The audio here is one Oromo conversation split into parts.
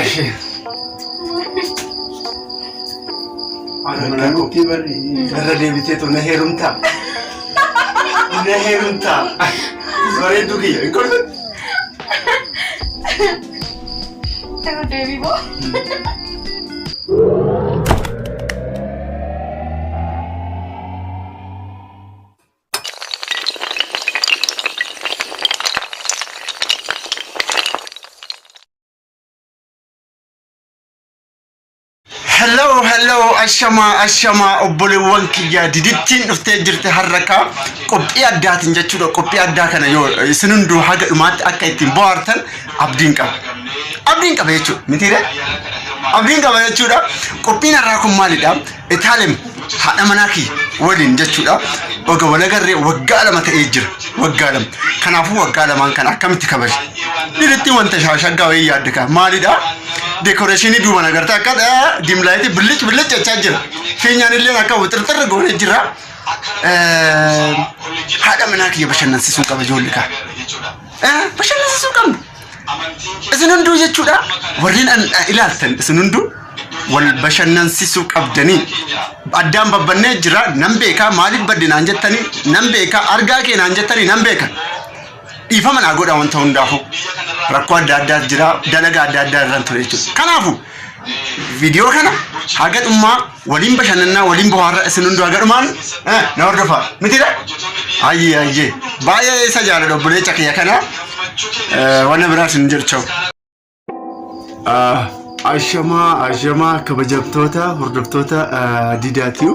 Eshi. Haadha manaa koo. Nutti bari. Irra deebiteetu na heerumtaa. Na heerumtaa. Bareedduu kiyya. Hin kolfin. Irra deebii moo? Hello, hello, ashamaa, ashamaa, obboleewwan kiyyaa didittiin dhuftee jirti har'a kaa qophii addaatiin jechuudha. Qophii addaa kana yoo isin hunduu haga dhumaatti akka ittiin bohaartan abdiin qaba. Abdiin qaba jechuudha. Mitiire? Abdiin qaba jechuudha. Qophiin har'aa kun maalidha? Itaalem haadha manaa kiyya waliin jechuudha. Oga walagarree waggaa 2 ta'ee jira. Waggaa 2. Kanaafuu waggaa lamaan kana akkamitti kabaja? Didittiin wanta shaashaggaa wayii yaadde kaa maalidha? Dekoreeshinii duuban agartee akka dimlaayitii billic billic jechaa jira. Fiinyaan illee akka wixirxirri goonee jira. Haadha manaa kiyya bashannansiisuu qaba ijoollee kaa. Bashannansiisuu qabna. Isin hunduu jechuudha warreen an ilaaltan isin hunduu wal bashannansiisuu qabdanii addaan babbannee jira nan beekaa maaliif badde naan jettanii nan beekaa argaa kee naan jettanii nan beeka dhiifama naa godha wanta hundaafuu rakkoo adda addaa jira dalagaa adda addaa irraan ture jechuudha kanaafuu viidiyoo kana haga dhumaa waliin bashannannaa waliin bohaarra isin hunduu haga dhumaan na hordofaa mitiidha ayyee ayyee baay'ee isa jaaladha obboleessa kiyya kana wanna biraas hin jedhu cha'u. Ashamaa ashamaa kabajamtoota hordoftoota Diidaatiyu.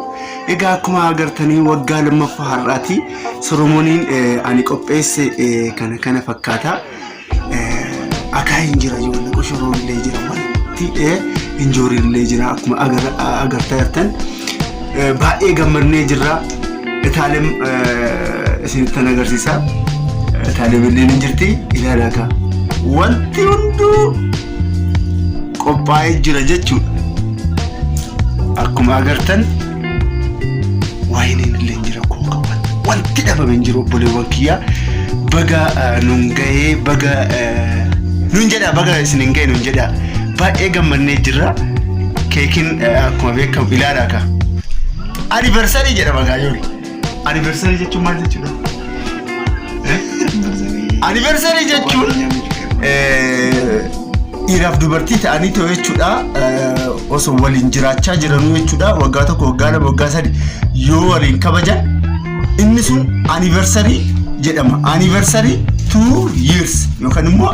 Egaa akkuma agartanii waggaa lammaffaa har'aati. Soromooniin ani qopheesse kana kana fakkaata. Akaayiin jira ijoollee qoshoroon illee jira wanti injooriin illee jira akkuma agartaa jirtan baay'ee gammannee jirra. Itaalem isinittan agarsiisa. Itaalem illee ni jirti ilaalaa kaa. Wanti hunduu qophaa'ee jira jechuudha. Akkuma agartan waayiniin illee jira kooka wanti dhabame hin jiru obboleewwan kiyyaa baga nun gahee baga nun jedha baga isin hin gahe nun jedha baay'ee gammannee jirra keekiin akkuma beekamu ilaalaa ka anniversary jedhama gaayyoon anniversary jechuun maal jechuudha? Anniversary jechuun dhiiraaf dubartii ta'anii ta'u jechuudha. Osoo waliin jiraachaa jiranuu jechuudha. Waggaa 1, waggaa 2, waggaa 3 yoo waliin kabajan inni sun anniversary jedhama. Anniversary 2 years yookaan immoo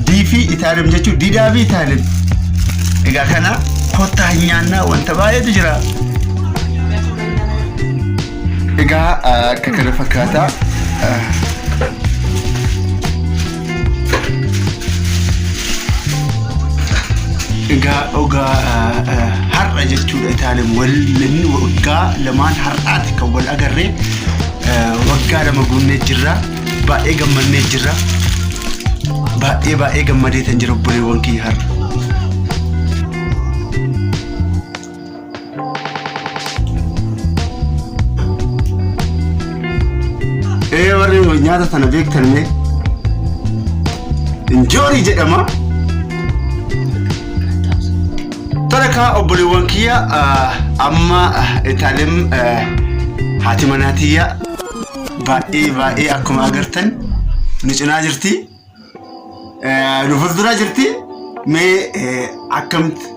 D fi Itaalem jechuudha. Diidaa fi Itaalem. Egaa kana kottaa hin nyaannaa wanta baay'eetu jira. Egaa akka kana fakkaata. Egaa ogaa har'a jechuudha Itaalem waliin waggaa lamaan har'aati kan wal agarree waggaa 2 guunnee jirra. Baay'ee gammannee jirra. Baay'ee baay'ee gammadee tan jira obboleewwan kiyya har'a. Ee warri nyaata tana beektan mee injoorii jedhama. Tole kaa obboleewwan kiyya amma Itaalem haati manaa tiyya baay'ee baay'ee akkuma agartan nu cinaa jirti. Nu fuuldura jirti. Mee akkamitti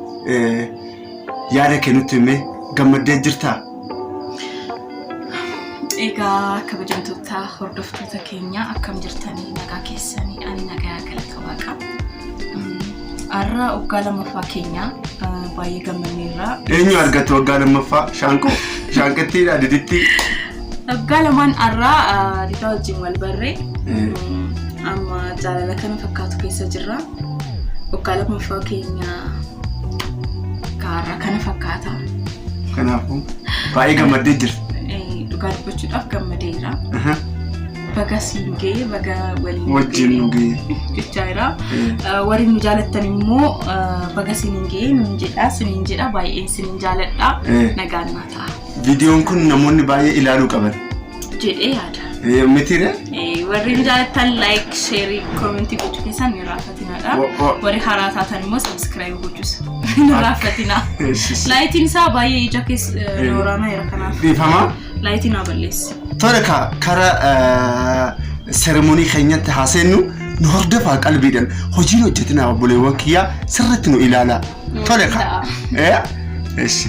yaada kee nutti himee gammaddee jirtaa? Egaa kabajamtoota hordoftoota keenya akkam jirtanii nagaa keessanii ani nagaa galata waaqa. Har'a waggaa lammaffaa keenya baay'ee gammanneerra. Eenyu argatte waggaa lammaffaa? Shaanqoo? Shaanqittiidha didittii? Waggaa lamaan har'aa Didaa wajjin wal barre. Amma jaalala kana fakkaatu keessa jirra. Waggaa lammaffaa keenya har'a kana fakkaata. Kanaafuu baay'ee gammaddee jirti. Dhugaa dubbachuudhaaf gammadeera. Baga siin ga'e baga waliin nu Wajjin nu ga'e. jechaa jira. Warri nu jaalattan immoo baga siin ga'e nun jedha siniin jedha baay'een sinin jaaladha. Nagaan naa ta'a Viidiyoon kun namoonni baay'ee ilaaluu qaban. jedhee yaada. Mitiire? Warri nu jaallattan like, share, comment gochuu keessan hin irraanfatinaadha. Warri haaraa taatan immoo subscribe gochuus hin irraanfatinaa. Lightiin isaa baay'ee ija keessa waraanaa jira kanaaf. Dhiifama. Lightiin haa balleessi. Tole ka kara ceremony keenyatti haa seennu. Nu hordofaa, qalbiidhaan hojiin hojjetinaa, obboleewwan kiyyaa, sirriitti nu ilaalaa. Tole ka. Eshi.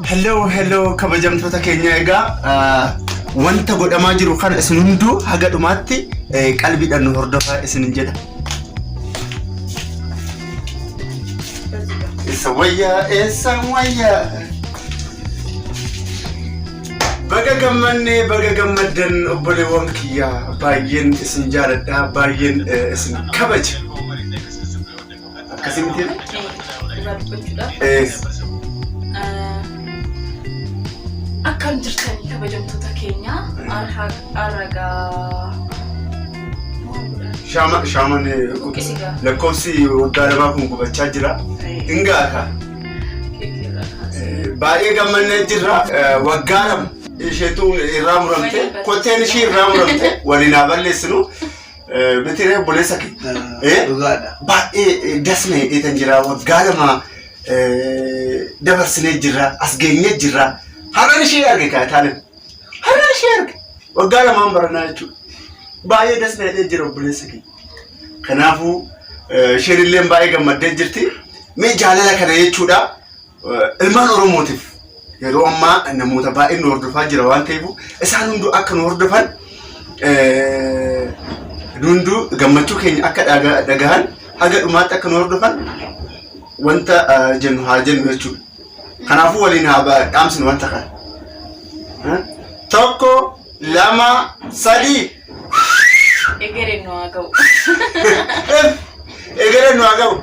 Hello, hello, kabajamtoota keenya. Egaa wanta godhamaa jiru kana isin hunduu haga dhumaatti qalbiidhaan nu hordofaa isinin jedha. Eessa wayyaa, eessa wayyaa? Baga gammannee, baga gammaddan, obboleewwan kiyyaa. Baay'een isin jaaladha, baay'een isin kabaja. Akkasii miti? Dhugaa dubbachuudhaaf. Akkam jirtanii, kabajamtoota keenya? Har'agaa Shaama shaaman Buqqisi gaa. Lakkoofsi waggaa lamaa kun gubachaa jira. Hingaa ka. Keekii irraa kaasee. Baay'ee gammannee jirra. Waggaa 2 isheetu irraa muramte, kotteen ishii irraa muramte, waliin haa balleessinu. Bitiree obboleessa kee. Dhugaadha. Baay'ee dasna hidheetan jira. Waggaa 2 dabarsinee jirra. As geenyee jirra. Har'aan ishee arge kaa taaleen. Har'aan ishee arge. Waggaa lamaan baranaa jechuudha. Baay'ee dasna hidhee jira obboleessa kee. Kanaafuu isheen illee baay'ee gammaddee jirti. Mee jaalala kana jechuudha ilmaan Oromootiif yeroo ammaa namoota baay'een nu hordofaa jira waan ta'eef, isaan hunduu akka nu hordofan, hunduu gammachuu keenya akka dhagahan, haga dhumaatti akka nu hordofan wanta jennu haa jennu jechuudha. Kanaafuu waliin haa dhaamsinu wanta kana. Tokko, lama, sadii. Egereen nu haa ga'u. Egereen nu haa ga'u.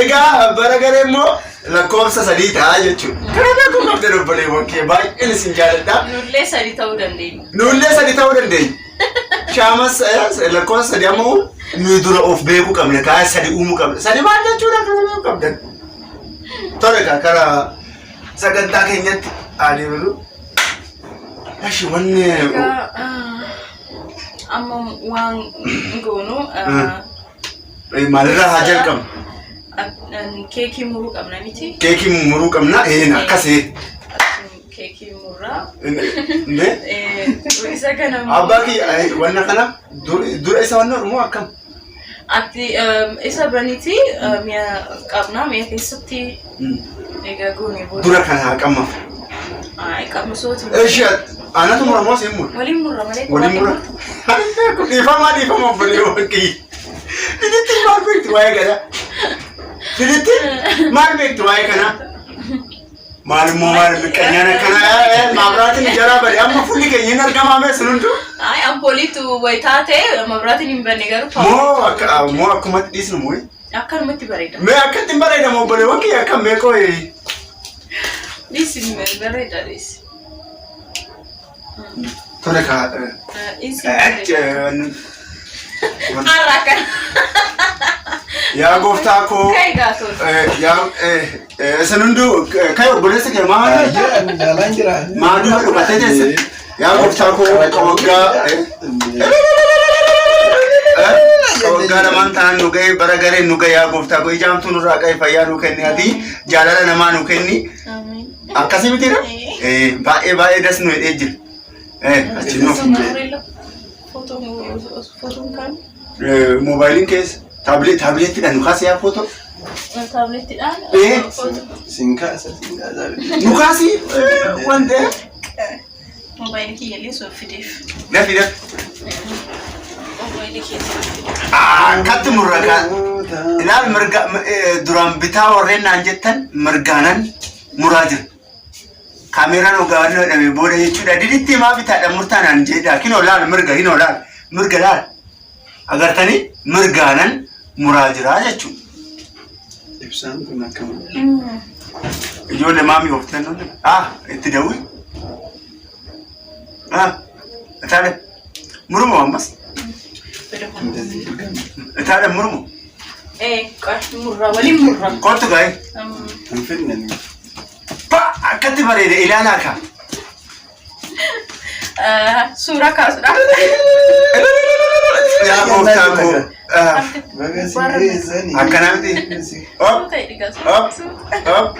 Egaa bara garee immoo lakkoofsa sadii ta'a jechuudha. Kana beekuu qabdan, obboleewwan kee, baay'een isin jaalladha. Nullee sadi ta'uu dandeenya. Nullee sadi ta'uu dandeenya. Shaamas lakkoofsa sadii ammoo nuyi dura of beekuu qabna. Kaa sadi uumuu qabna. Sadi maal jechuudha kana beekuu qabdan. Tole kaa kara sagantaa keenyatti adeemnu. Ashi wanni Egaa amma waan goonu maalirraa haa jalqabnu? Keekii muruu qabna miti? Keekii muruu qabna. Akkasii. Keekii murraa. Ne? Isa kana immoo Abbaa kiyya, wanna kana dura isa wanna moo akkam? Ati isa baniiti, mi'a qabna, mi'a keessatti egaa goone booda. Dura kana haa qammafu. Ay, qabmasootu. Eshi, anatu mura moo siin mura? Waliin murra malee. Waliin mura. Dhiifama, dhiifama, obboleewwan kiyya. Didittiin maal beekti waa'ee kanaa? Didittiin maal beekti waa'ee kanaa? Maal immoo maal miqqanyaan akkanaa maabiraatiin jaraa bade, amma fuulli keenya hin argamaa mee sun hunduu? Ay, ampooliitu wayi taate, mabraatiin hin banne garuu. Moo akka moo akkumatti dhiisnu moo? Akkanumatti bareeda. Mee akkatti hin bareedamu, obboleewwan kiyya, akkam mee qoyi? Dhiisi, bareeda, dhiisi. Tole kaa. Dhiisi, bareeda. Har'a akkana. Yaa gooftaa koo. Kai gaatoo. Yaa isin hunduu kai, obboleessa kee maal? Jaalaan jira. Maa duuba dhugatee teesse? Yaa gooftaa koo, ka waggaa ka waggaa lamaan ta'an nu ga'e, bara gareen nu ga'e, yaa gooftaa koo, ijaamtuu nurraa qabe, fayyaa nu kenni, ati jaalala namaa nu kenni. Amiin. Akkasii mitiidha? Baay'ee baay'ee das nu jedhee jira. Achi nuuf. Footoon kan Moobaayiliin keessa taabileettiidhaan nu kaasee yaa footoo. Taabileettiidhaan. Siin kaasa, siin kaasa. Nu kaasii wanta. Moobaayilii kiyya illee soo fideef. Dafi dafi. Moobaayilii kiyya soo fideef. Akkatti murra kaa. Ilaal, mirga duraan bitaa warreen naan jettan mirgaanan muraa jira. Kaameeraan ogaannoo jedhame booda jechuudha. Diditti maa bitaadha murtaa naan jedha. Kinoo laal mirga, kinoo laal mirga laal. Agartanii, mirgaanan muraa jira jechuudha. Ibsaan kun akkam? Ijoollee maamii ooftan, ah, itti dawwi. Ah, itaale murmu ammas. Itaale murmu. Murra, waliin murra. Kottu gaa'e. Hin fidne. Akkatti bareeda ilaalaa kaa. Suuraa kaasuudhaaf. Yaa gooftaa koo. Baga si geessanii. Akkana miti. Hop, hop, hop.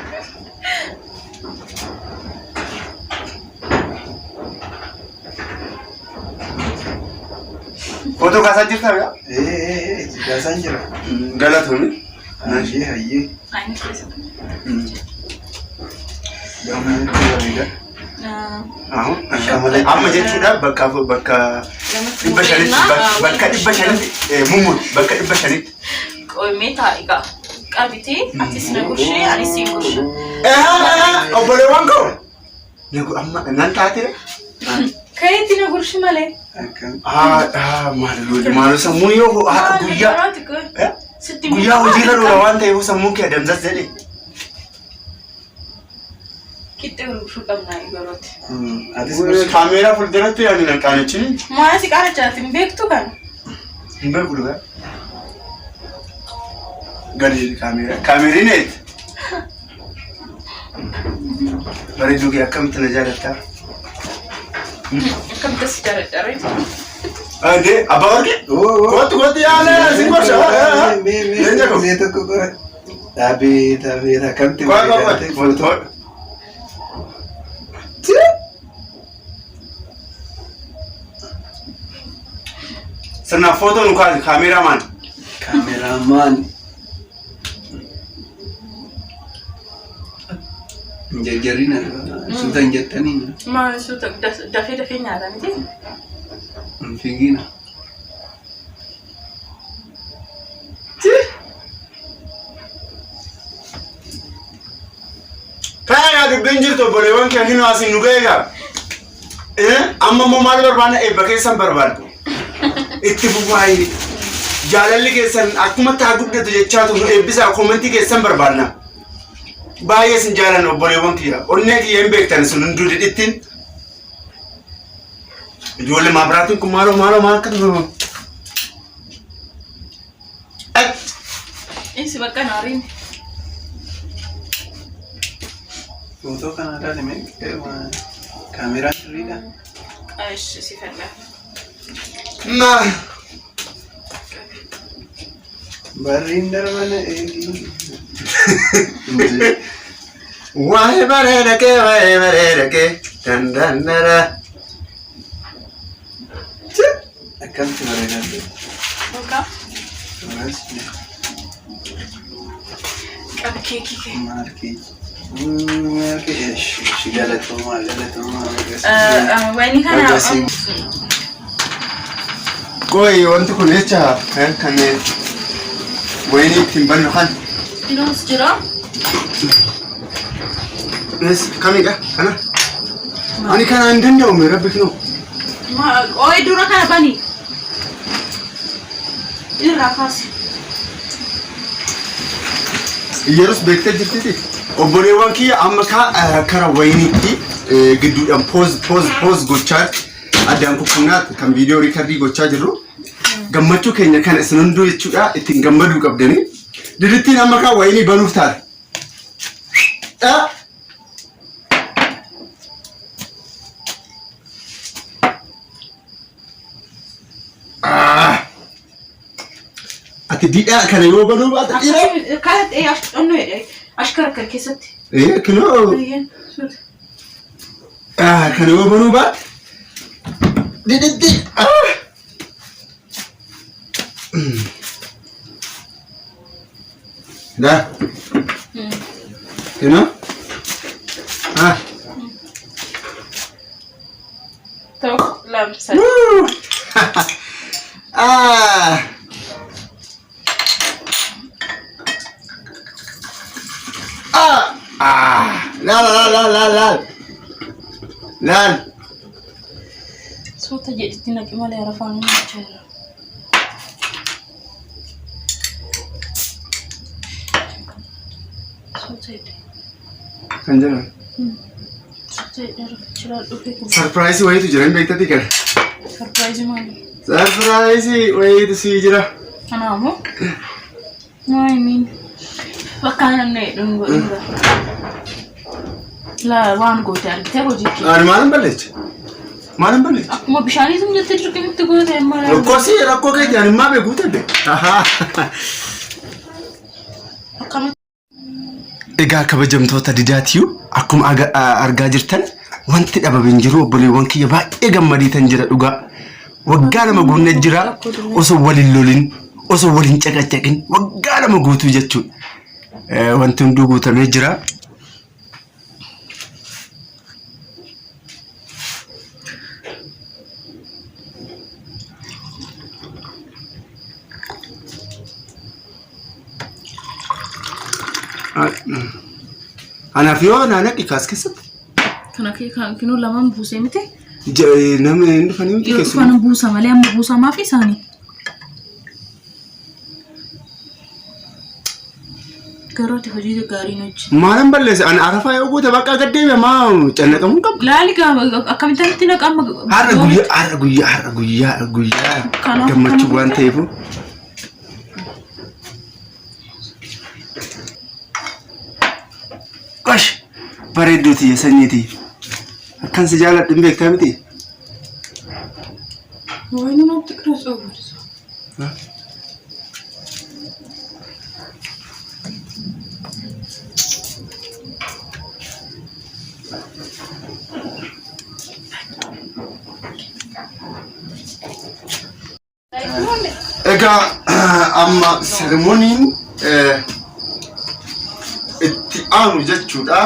Footoo kaasaa jirtaa yaa? Ee kaasaan jira. Galatoomii. Hayyee hayyee. Gammachuutti bareeda. Amma jechuudha bakka bakka 500tti bakka 500tti mummuun bakka 500tti. Qoomee taa'igaa. Qabitee atis na gorshee anis siin gorsha. Obboleewwan koo. Amma nan taatee. Kayeetti na gorshi malee. Akkam. Maal maal sammuun yoo guyyaa guyyaa hojiirra dhoora waan ta'eef sammuun kee adamsas jedhe. Qixxee gurguruu qabnaa yerootti. Atis gorsi. Kaameeraa fuulduratti yaani nan qaanachini. Maal si qaanachaa hin beektu kan? Hin beeku dhugaa. Gadi jedhi kaameeraa. Kaameeriin eeti. Bareedduu kee akkamitti na jaalattaa? Akkamitti si jaaladha ree? Ande abbaa warqee? Kootu kootu yaala si gorsa. Leenca koo. Mee tokko qora. Dhaabee dhaabee akkamitti Koo koo bareeda. koo. Sirnaaf footoo nu kaasi kaameeraamaan. Kaameeraamaan. Hin jajjarina. Suuta hin jettanii. Maal suuta dafee dafee nyaata miti? Hin fiigina. Kana yaa dubbiin jirtu obboleewwan kee hinoo asiin nu ga'e gaa. Amma immoo maal barbaanna eebba keessan barbaanna. Itti fufaayee jaalalli keessan akkuma taa guddatu jechaatu nu eebbisaa koomentii keessan barbaanna. Baay'ee isin jaalanna obboleewwan kiyya. Onnee kiyya hin beektan isin hunduu didhittiin. Ijoollee maabiraatiin kun maaloo maaloo maal akka tufu. Insi bakka naariin. Footoo kana ilaali mee kaameraan sirriidha. Ishi si fedha. Ma. Barriin darban eegi. Waa'ee bareeda kee waa'ee bareeda kee dandandara. Akkamitti bareedaa ta'e. Yookaan Suuras qabi keekii kee. maal kee. Maal kee eesh galatoomaa galatoomaa. Wayini kana. Baga Qoy wanti kun jecha kan wayinii ittiin bannu kan. Innis jira. Kamidha kana? Ani kana hin danda'u mee rabbi kinoo. Ooyi dura kana bani. Irraa kaasi. Yeroos beektee jirtiti. Obboleewwan kiyya amma kaa kara wayiniitti gidduudhaan pause pause pause gochaa addaan kukkunnaatti kan viidiyoo record gochaa jirru. Gammachuu keenya kana isin hunduu jechuudha ittiin gammaduu qabdanii. Didittiin amma kaa wayinii banuuf taate. Ah! Ah! Ati didhaa kana yoo banuu baate dhiira. Kanatti onnoo jedhe ashkarakkar keessatti. Eh, kinoo. Ah, kana yoo banuu baate diditti. Ah! Da. Kinoo. Ah. Tokko lama sadii. Woo! Ah! Ah! Ah! Laal laal laal laal laal. Laal. Suuta jedhitti naqi malee rafaan nyaachaa jira. Suuta jedhe. Kan jedhan. Suuta jedhe rafachilaa dhufee kun. Surprise wayiitu jira hin beektati kana. Surprise maali? Surprise wayiitu sii jira. Kanaamoo? Maal miin? Bakka namni jedhu hin godhin. Laa waan goote argitee hojii kee. Ani maalan balleeche? Maalan balleeche? Akkuma bishaanii sun jettee dirqamitti goote amma. Rakkoo si rakkoo keeti ani maa beekuu ta'e. Akkamitti Egaa kabajamtoota didaatiyu akkuma argaa jirtan wanti dhabame hin jiru obboleewwan kiyya baay'ee gammadiitan jira dhugaa. Waggaa 2 guunnee jira osoo wal hin lolin osoo wal hin caqacaqin waggaa 2 guutuu jechuudha. Wanti hunduu guutamee jira. Anaaf yoo naa naqi kaas keessatti. Kana kee kan kinoo lamaan buusee miti. Namni hin dhufanii miti Yoo keessumaa. dhufan buusa malee amma buusamaa fi isaanii. Garuu ati hojii gaarii hin hojjenne. Maalan balleesse ani arafaa yoo guute bakka gad deebi'a maa cannaqamuu hin qabu. Laali gaa akkamitti itti naqama. Har'a guyyaa har'a guyyaa har'a guyyaa guyyaa Kanaaf gammachuu kana waan ta'eef. Qosh bareedduu tiyya sanyii tiyya. Akkan si jaaladhu hin beektaa miti. Wayini natti qirasuu. Egaa amma seremoniin itti aanu jechuudha.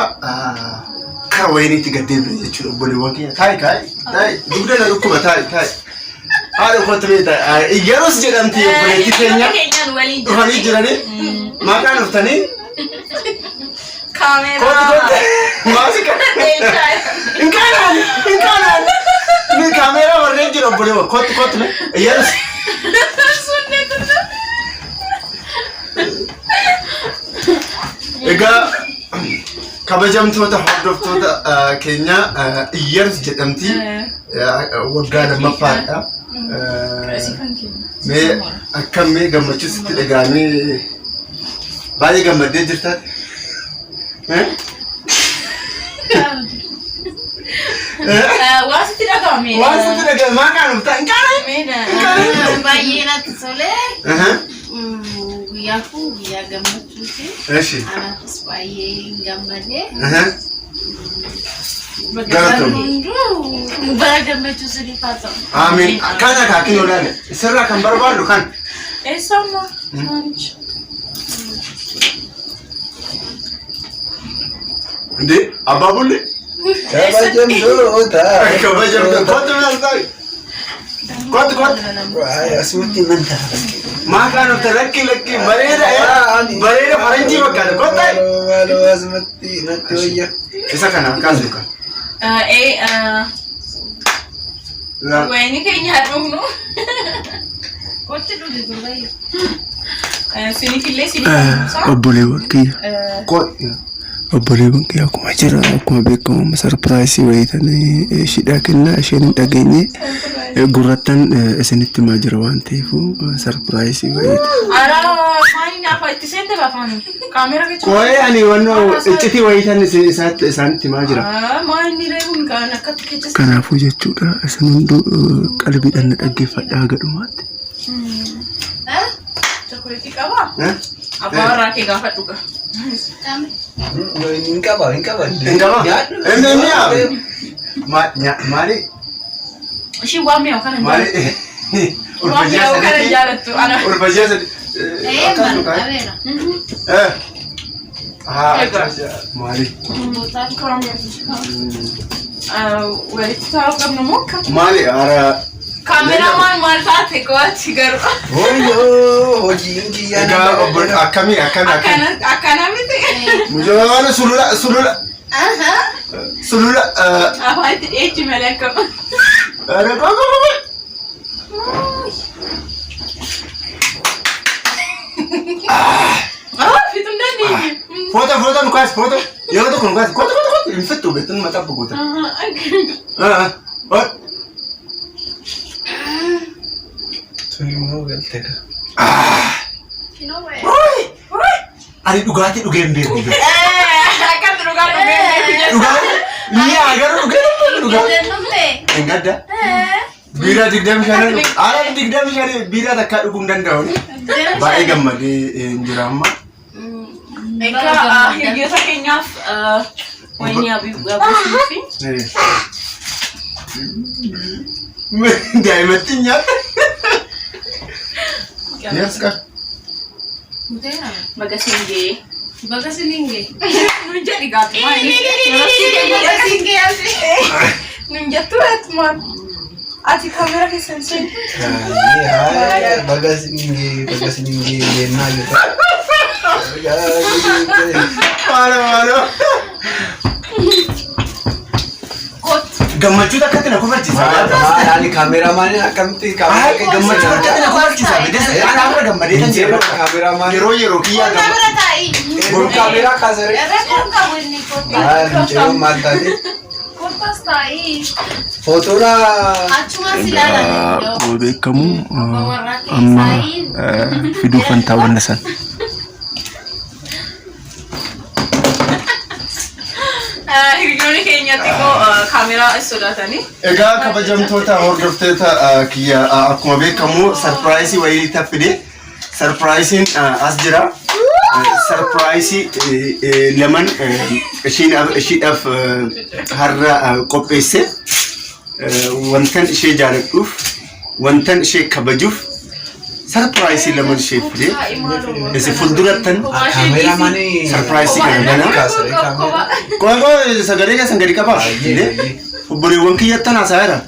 Kara wayiniitti gad deebine jechuudha obboleewwan keenya. Taa'i taa'i taa'i dugda na dhukkuba taa'i taa'i. Haadha kootu mee taa'i. Yeroos jedhamti obboleettii teenya Keenyaan waliin dhufanii jiranii maqaan dhuftanii Kaameeraa. kootu kootu maasika. Hin qaanaan hin qaanaan. Ni kaameeraa warreen jiru obboleewwan kootu kootu mee yeroos. Egaa kabajamtoota hordoftoota keenya Iyyarus jedhamti. Waggaa lammaffaadha. Mee akkam mee gammachuu sitti dhaga'amee baay'ee gammaddee jirta? Waan sitti dhaga'ame. Waan sitti dhaga'ame maa qaanufta? Hin qaana'in? Baay'ee natti tole. Guyyaan kun guyyaa gammachuuti. Eshi. Anaafis baay'ee hin gammadee. Galatoomi. Hunduu bara gammachuu siniif haa ta'u. Amiin. Kana kaakin olaane. Sirraa kan barbaadu kan. Eessa amma? Saanicha. እንዴ አባቡሌ Kabajamtoota. kabajamtoota kottu biraa ta'i. Kottu kottu. Asumatti nan ta'a. Maa qaanofta lakki lakki bareeda bareeda faranjii fakkaata kottu. Maaloo asumatti natti wayya. Isa kana kaasu kan. Wayinii keenya haa dhugnu. Kotti dhugi gurbayyo. Sinikillee sinikillee. Obboleewwan kiyya. Obboleewwan kiyya akkuma jira akkuma beekamu surprise wayitanii shidhaa kennaa isheen hin dhageenye gurrattan isinitti himaa jira waan ta'eef surprise wayiiti. Ara maali naafa itti seente baafaan kaameera keessa. Qo'ee ani wannoo iccitii wayitan isaanitti himaa jira. Maali inni reebuun kan akkatti keessa. Kanaafuu jechuudha isin hunduu qalbiidhaan na dhaggeeffadhaa gadhumaatti. Chokoleetii qabaa? Abbaa warraa kee gaafadhu gaa. Hin qaba hin qaba. Hin qabaa? Inni inni yaa? Maali? Ishiin waan mi'aawu kana hin Maali? jaallattu. Waan mi'aawu kana hin jaallattu. Ana. Ulfajjaa sadi. Ee maal qabeera. Haa maali? Walitti taa'uu qabnu moo akka? Maali? Ara. Kaameramaan maal taate qo'achi garuu. Hoyyoo hojiin kiyyaa. Egaa obbo akkamii akkamii akkamii? Akkana akkana miti. Mucaan sulula sulula sulula. Afaan itti dhiyeechi malee akkam. Ara qofa qofa. Fixuu hin dandeenye. Foto foto nu kaasi foto. Yeroo tokko nu kaasi kottu kottu kottu hin fixxu beektu mataa goota. Tuni immoo galte ka. Ani dhugaatii dhugee hin beeku. Akkatti dhugaa dhugee. Dhugaa mi'a garuu dhugee dhugaa. Hin gadda. Biiraa 25 dhugu. Ara 25 biiraa takkaa dhuguu hin danda'u. Baay'ee gammadee hin jira amma. Egaa hiriyoota keenyaaf wayinii abuusuu fi Daa'imatti hin nyaata. Yes, ka. Baga siin ga'ee. Baga siniin ga'e. Nun jedhi gaafii. Baga siin ga'e. Nun jettu atumaan. Ati kaameraa keessa hin seenu. Baga siniin ga'e, baga siniin ga'e jennaa jirra. Maalo maalo. Gammachuu takkatti na kofalchiisa. Ani kaameraamaaniin akkamitti Ay, gammachuu takkatti na kofalchiisa. Biddeessa ani amma gammadee kan jedhu. Kaameraamaaniin. Yeroo yeroo kiyyaa Konna gammadee. bira taa'i. Kun kaameraa kaasaree. Rakkoon qabu inni kottu. Maal mucayyoo maal taate? Kottas taa'i. Footoodha. Achumas ilaalaa. Akkuma beekamu Warraa amma keessaa fiduu fantaa wanna san. Hiriyoonni keenya xiqqoo kaameraa sodaatanii. Egaa kabajamtoota hordoftoota kiyya, akkuma beekamu surprise wayii taffide. Surpriseiin as jira. Surprise laman ishiidhaaf har'a qopheesse. Wantan ishee jaaladhuuf, wantan ishee kabajuuf surprise laman ishee fide. Isin fuuldurattan Kaameraamaanii. Surprise kana banaa. Kaasaree kaameraa. Qoy qoy, sagalee keessan gadi qabaa. Obboleewwan kiyyattan haasa'eera.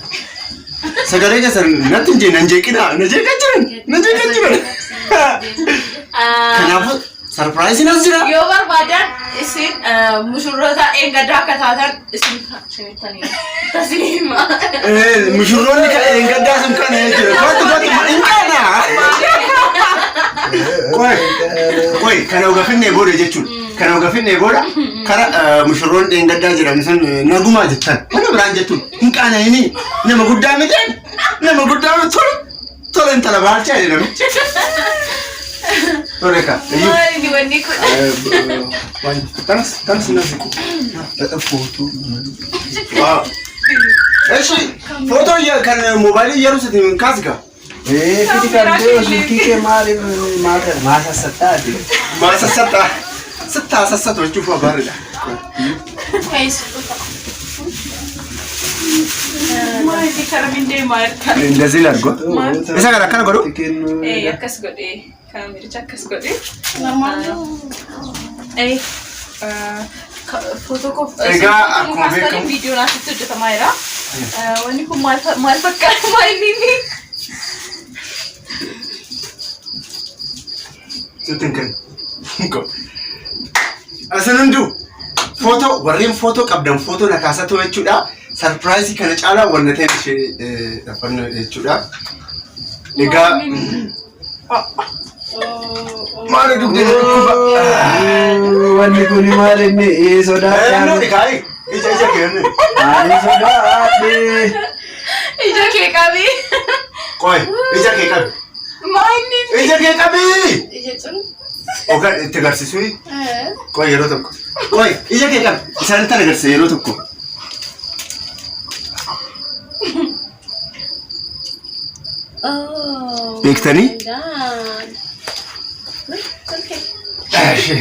Sagalee keessan natti hin jee, nan jeeqina, na jeeqaa jiran, na jeeqaa jiran. Kanaafuu surpriseiin as jira. Yoo barbaadan isin mushurroota eengaddaa akka taatan isin isinittanii tasliima. Mushurroonni kan eengaddaa sun kana jechuudha. Kottu kottu, hin kana. Qoy qoy, kana ogafinnee booda jechuudha. Kana ogafinnee booda kara mushurroonni eengaddaa jedhamu sun nagumaa jettan. Kana biraan jettuun hin qaana'inii, nama guddaa miti, nama guddaa miti, tole tole, intala baalchaa jedhamu. Tole ka. Maali wanni kun? Tanas tanas nasiku. Footoo. Waaw. Eshi footoo kan moobaayilii yeroo sitti kaasika. Fidi kan ta'e silkii kee maaliif maal sassattaati? Maal sassatta? Sittaa sassatu jechuuf abaarridha. Maali karamiin deemaa jirta? እንደዚህ ላድርጎ isa kana akkana godhu. Akkas godhee kaamericha akkas godhee. Footoo koof. Egaa akkuma beekamu- Viidiyoon asitti hojjetamaa jira. Wanni kun maal maal fakkaata? Maal inni inni? Sitti hin kennu. Isin hunduu footoo, warreen footoo qabdan footoo na kaasatu jechuudha. Surprise kana caalaa wanna ta'e ishee dhafannu jechuudha. Egaa maal dugdee na dhukkuba? Wanni kun maal inni sodaadhaan. Nooni kaayi ija ija kennu. Ani sodaadhe. Ija kee qabi. Qoy, ija kee qabi. Maal inni? Ija kee qabi. Ija cun. Ogaa itti agarsiisuu. Qoy yeroo tokko. Qoy, ija kee qabi. Isaanitti agarsiisa yeroo tokko. Oh. Beektanii? My God. Okay. Eshi.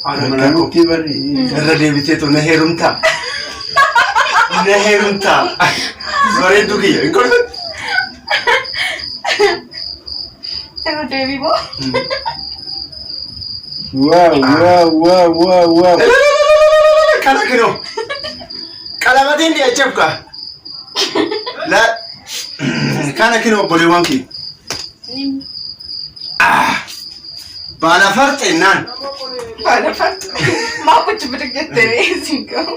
Haadha manaa koo. Akkamitti bari. Irra deebiteetu na heerumtaa. Na heerumtaa. Bareedduu kiyya. Hin kolfin. Yeroo deebii moo? Wow wow wow wow wow. Kana kinoo. Qalabatiin dhiyacheef kaa. La kana kinoo, obboleewwan kiyya. Baala farxeennaan. Baala farda. Maa gochi bidig jettee siin gahu.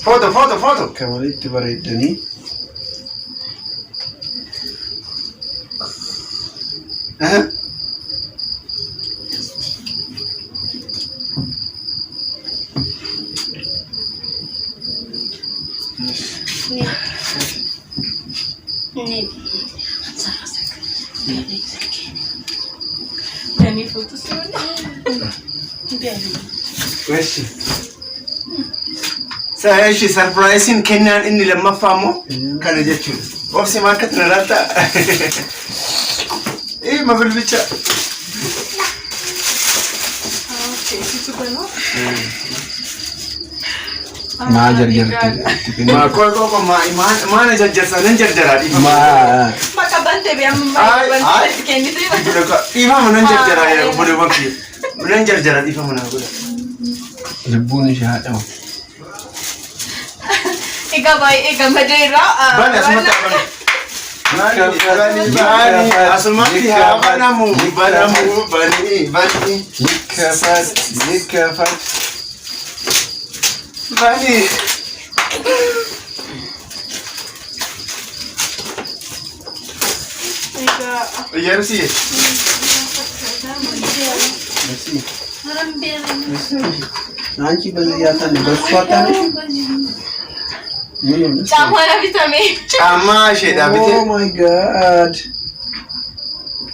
Foto foto foto. Akka walitti bareeddanii. Aha. Ganii fuutu si'oon. Eshi. Eshi sarpiraayisiin kennaan inni lammaffaa immoo kana jechuudha. Obsi maal akka tana laata? Ee mabilbicha. Maa jarjarti? Maa koo koo koo maa maana jarjarsa nan jarjaraa dhiifama. Maa Bakka bantee bee amma Ay, ay. bantee kennite. Dhiifama nan jarjaraa yaa obboleewwan kiyya. Nan jarjara dhiifama naa godha. Lubbuun ishee haa dhabu. Egaa baay'ee gammadeera. Bani asumatti haa banu. Bani bani bani asumatti haa banamu banamu bani bani ይከፈት ይከፈት። bani. Egaa Yerusii. አንቺ በዚህ ያታን በእሱ አታነሽ ምንም ጫማ na bitame. Caammaa isheedhaa bitee. Oh my God,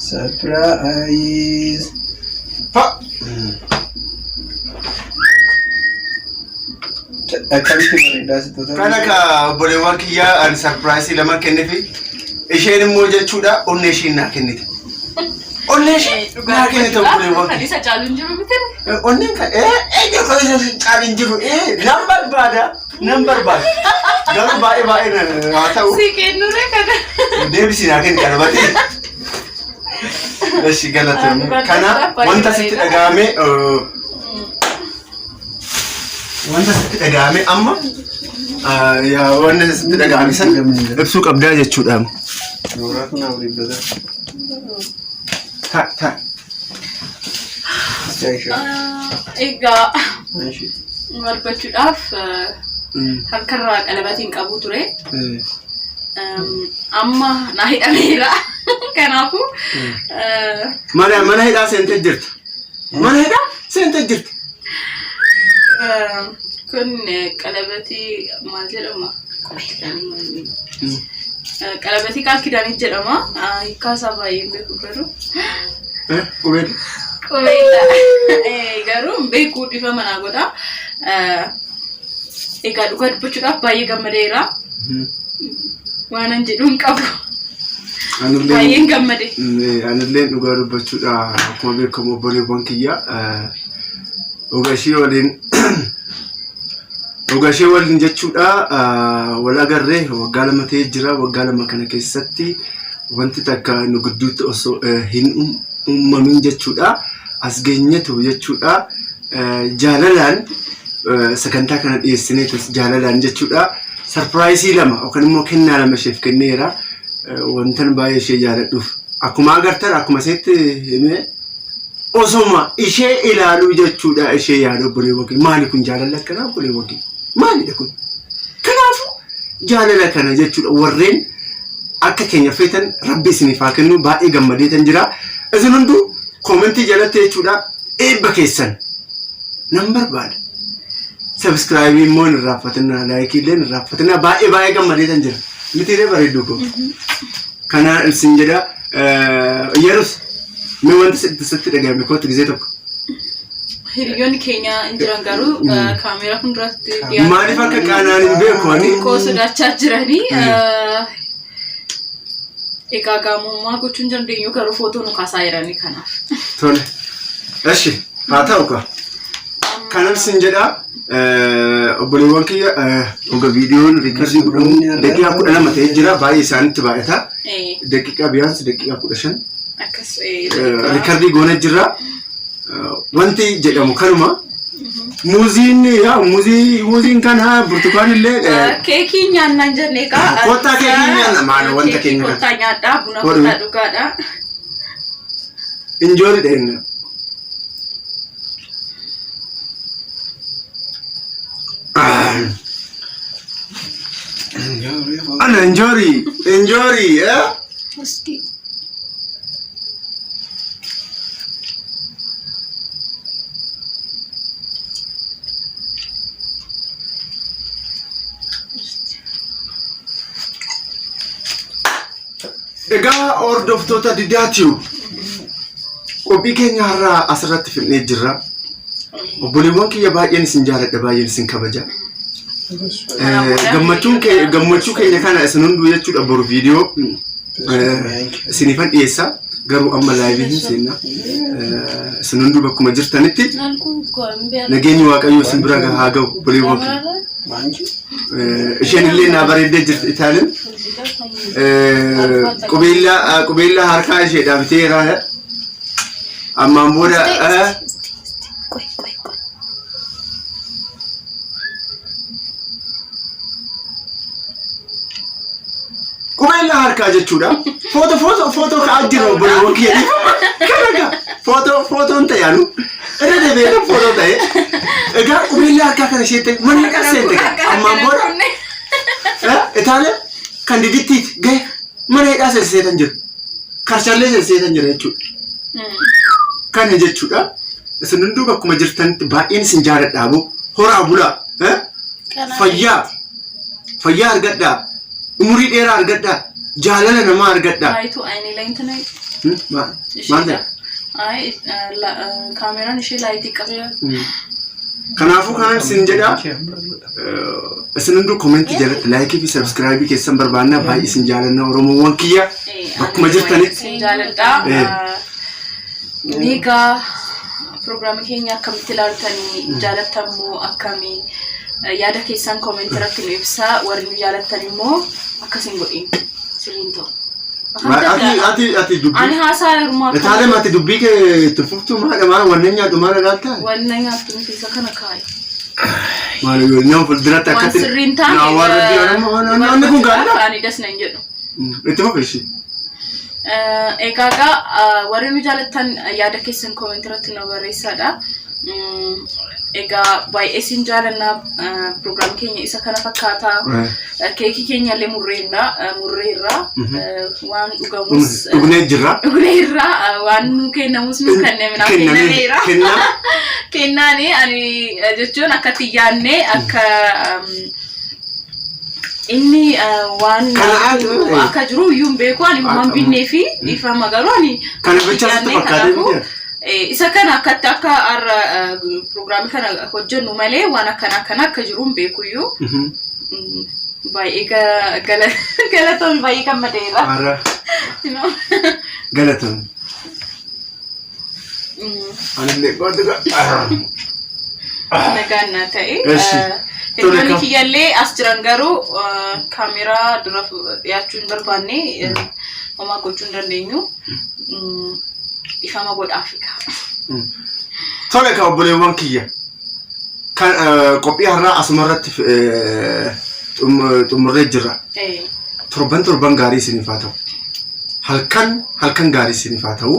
surprise. Fa. Akkamitti bareedaa si tola. Kana ka obboleewwan kiyyaa ani sarpiraayisii lama kennefi isheen immoo jechuudha onnee isheen naa kennite. Onnee isheen naa kennite obboleewwan Kan kiyya. isa caalu hin jiru miti. Onneen kan eenyu kan isa caalu hin jiru nan barbaada nan barbaada. Garuu baay'ee baay'ee haa ta'u Si kennuree kana. deebisii naa kenni kana batee. Eshi galatoomii. Kana wanta sitti dhaga'ame wanta sitti dhaga'ame amma yaa wanta sitti dhaga'ame san ibsuu qabdaa jechuudha. መብራቱን አብሪበታል። Ta ta. እስኪ አይሻ Egaa አንሺ barbachuudhaaf harkarraa qalabatiin qabu ture. Amma naa hidhameera. Kanaafuu Mana mana hidhaa seentee jirta. Mana hidhaa seentee jirta. Kun qalabatii maal jedhama? Qalabatii qaal kidaanii jedhama. Hiikkaa isaa baay'ee hin beeku garuu. Qubeelli. Qubeedha. Garuu hin beeku dhiifama manaa godha. Egaa dhugaa dubbachuudhaaf baay'ee gammadeera. Waanan jedhu hin qabu. Baay'een gammade. Anilleen dhugaa dubbachuudha akkuma beekamu obboleewwan kiyya dhugashii waliin jechuudha wal agarree waggaa 2 ta'ee jira. Waggaa 2 kana keessatti wanti takka nu gidduutti osoo hin uumamin jechuudha as geenyetu jechuudha jaalalaan sagantaa kana dhiyeessineetu jaalalaan jechuudha sarpiraayisii lama yookaan immoo kennaa lama isheef kenneera. Wantan baay'ee ishee jaaladhuuf akkuma agartan akkuma isheetti himee osoma ishee ilaaluu jechuudha ishee yaada obboleewwan kiyya maali kun jaalala akkanaa obboleewwan kiyya maalidha kun kanaafuu jaalala kana jechuudha warreen akka keenya feetan rabbi isiniif haa kennu baay'ee gammadeetan jira isin hunduu koomentii jalatti jechuudha eebba keessan nan barbaada sabiskiraayibii immoo hin irraanfatinaa laayikii illee hin irraanfatinaa baay'ee baay'ee gammadeetan jira mitiilee bareedduu koo kana isin jedha Yerus mee wanti sitti dhagahame kootu gisee tokko. Hiriyoonni keenya hin jiran garuu kaameeraa fuulduratti Maaliif akka qaanaan hin beeku ani? Koo sodaachaa jiranii. Egaa gaamummaa gochuu hin dandeenyu garuu footoo nu kaasaa jiranii kanaaf. Tole. Eshi haa ta'u kaa. Kanan sin jedha obboleewwan kiyya oga viidiyoon riikardii godhamu daqiiqaa 12 ta'ee jira baay'ee isaanitti baay'ata. Daqiiqaa biyaansi daqiiqaa 15 Akkas riikardii goone jirra. Wanti jedhamu kanuma. Muuziin yaa muuzii muuziin kana burtukaan illee Keekii nyaannaan jennee egaa. Kottaa keekii nyaanna maal wanta keenya kana. Kottaa nyaadhaa buna Godhu. kottaa dhugaadha. Injoori dheenna. Ana injoori injoori eh? Usti. Egaa hordoftoota Didaa Tube, qophii keenya har'aa asirratti fixnee jirra. Obboleewwan kiyya, baay'een isin jaaladha, baay'een isin kabaja. Gammachuu keenya kana isin hunduu jechuudha boru viidiyoo isiniifan dhiyeessa. Garuu amma live hin seenna. Isin hunduu bakkuma jirtanitti nageenyi Waaqayyoo isin bira haa ga'u, obboleewwan kiyya. Isheen illee naa bareeddee jirti Itaalin. Qubeellaa harkaa isheedhaa biteera. Ammaan booda ቆይ ቆይ ቆይ። Qubeellaa harkaa jechuudha. Footoo ka'aa jira, obboleewwan kiyya. Kana gaa footoon ta'e anu irra deebi'ee footoo ta'e. Egaa qubeellaa harkaa kana isheetti mana hidhaa seente, ammaan booda Itaalee kan didittiiti gahe mana hidhaa seenseetan jira. Karchallee seenseetan jira jechuudha. Kana jechuudha. Isin hunduu bakkuma jirtanitti baay'een isin jaaladha aboo. Horaa bulaa. Fayyaa. Fayyaa argadhaa. Umurii dheeraa argadhaa. Jaalala namaa argadhaa. Laayituu ayinii ላይ እንትን አይ Maal ta'e? አይ kaameraan ishee laayitii qaba. Kanaafuu kanan isin jedhaa. Isin hunduu comment jalatti like fi subscribe keessan barbaannaa. Baay'ee isin jaalanna, Oromoowwan kiyya. Bakkuma jirtanitti. Isin jaaladha. Egaa pirogiraamii keenya akkamitti ilaaltanii, jaalattammoo akkamii, yaada keessan comment irratti nu ibsaa. Warri nu jaalattan immoo akkas hin godhin, sirriin ta'u. Ati dubbii. Ani haasaa heerumaa. Itaalee, ati dubbii kee itti fuftu maal maal wanneen nyaadhu maal ilaaltaa? Wanna nyaattu miti, isa kana kaayi. Maal nama fuulduratti Waan akkatti. sirriin taane. Naa waan rabbii wanni kun gaariidha. Ani das nan jedhu. Itti fufi ishee. Egaa egaa warri nu jaalattan yaada keessan comment irratti nu barreessaadha. Egaa baay'ee isin jaalannaa, pirogiraamii keenya isa kana fakkaata. Keekii keenya illee murreerra, waan dhugamus Dhugnee jirra. Dhugneerra, waan nu kennamus nu kennameera. Kennameera. Kennaa. Kennaani ani jechuun akka itti yaadne akka inni waan akka jiru iyyuu hin beeku, ani homaan binnee fi dhiifama, garuu ani Kana bichaa sitti fakkaatee miti. Isa kana akkatti akka har'a pirogiraamii kana hojjennu malee waan akkana akkana akka jiru hin beeku iyyuu. Baay'ee galatoon, baay'ee gammadeera. Har'a galatoon. Anillee gootu. Nagaan naa ta'e. Eshi. Hiriyoonni kiyyallee as jiran, garuu kaameraa dura dhiyaachuu hin barbaanne, homaa gochuu hin dandeenyu. Ifama godhaaf. Tole ka, obboleewwan kiyya. Kan qophii har'aa asumarratti xumurree jirra. Torban torban gaarii isiniif haa ta'u. Halkan halkan gaarii isiniif haa ta'u.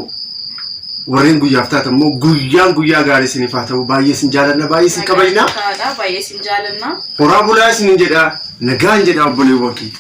Warreen guyyaaf taatan immoo guyyaan guyyaa gaarii isiniif haa ta'u. Baay'ee isin jaalanna, baay'ee isin kabajna. Baay'ee isin jaalanna. Horaa bulaa isinin jedha. Nagaan jedha, obboleewwan kiyya.